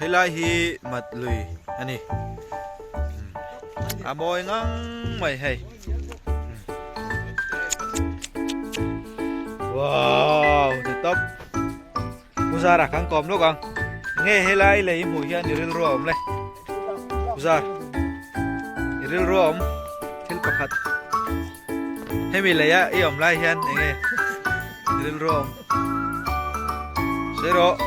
Helai hi mat lui a ni. A mawi ngang mai hei. Wow, ti top. Puzara kan kawm lawk ang. Nge helai lei hmuh hian i rilru a awm le. Puzar. I rilru a awm thil pakhat. Hemi lei a i awm lai hian enge i rilru a awm. Sawi rawh.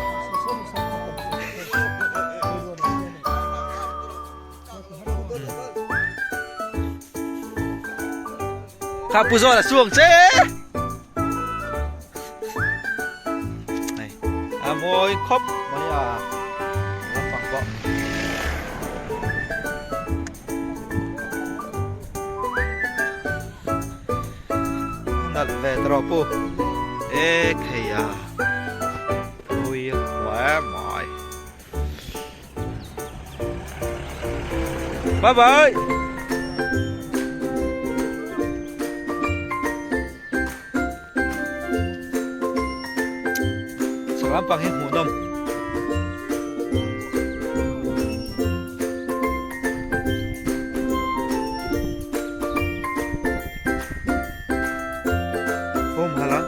Kha pu zawn a chuang che. A mawi khawp mai a lampang pawh. Nalh ve tawh pu. E khei a. Ui hmuai mai. Bye bye. Chhak lampang hi hmuhnawm. Home halang.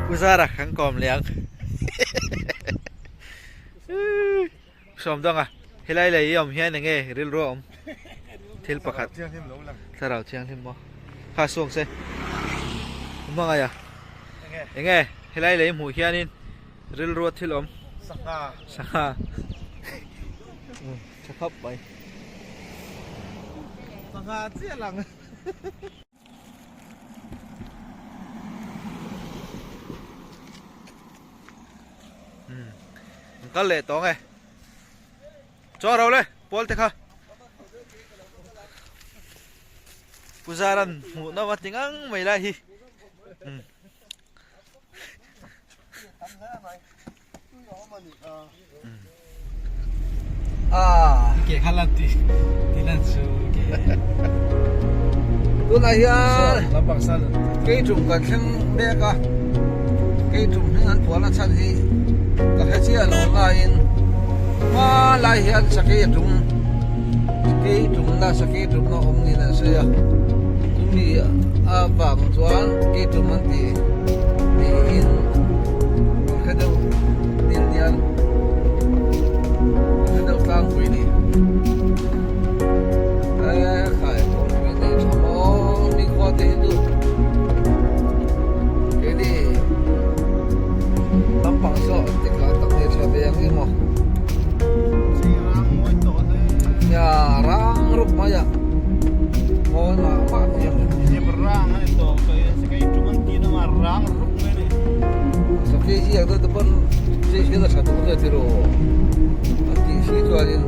Puzara kan kawm liang sawm dawng a helai lei i awm hian enge rilru a awm thil pakhat thlarau thianghlim maw kha suang se hmangai a enge helai lei hmuh hianin rilru a thil awm sangha sangha Tha khawp mai. Sangha chiah lang. An kal leh tawng e. Chaw ro le, pawl te kha. Puzaran hmuh nawm a ti ngang mai lai hi. Tunah hian keitum kan thleng mek a, keitum hming an puan a chhan hi ka hre chiah lo laiin hmalai hian sakei a tum keitumna sakei tumna awm niin an sawi a chumi avang chuan keitum an ti niin an hre deuh dil dial an hre deuh tlangpui a ni e khai kawngpui nei tha maw mi khua te hi chu keini lampang saw an ti kha tak nei tha ve ang emaw nia rang rup mai a mawi mah mah mai a Sakhi hi ang deuh te pawn chei hian a tha duh hle tiraw a tih si chuanin.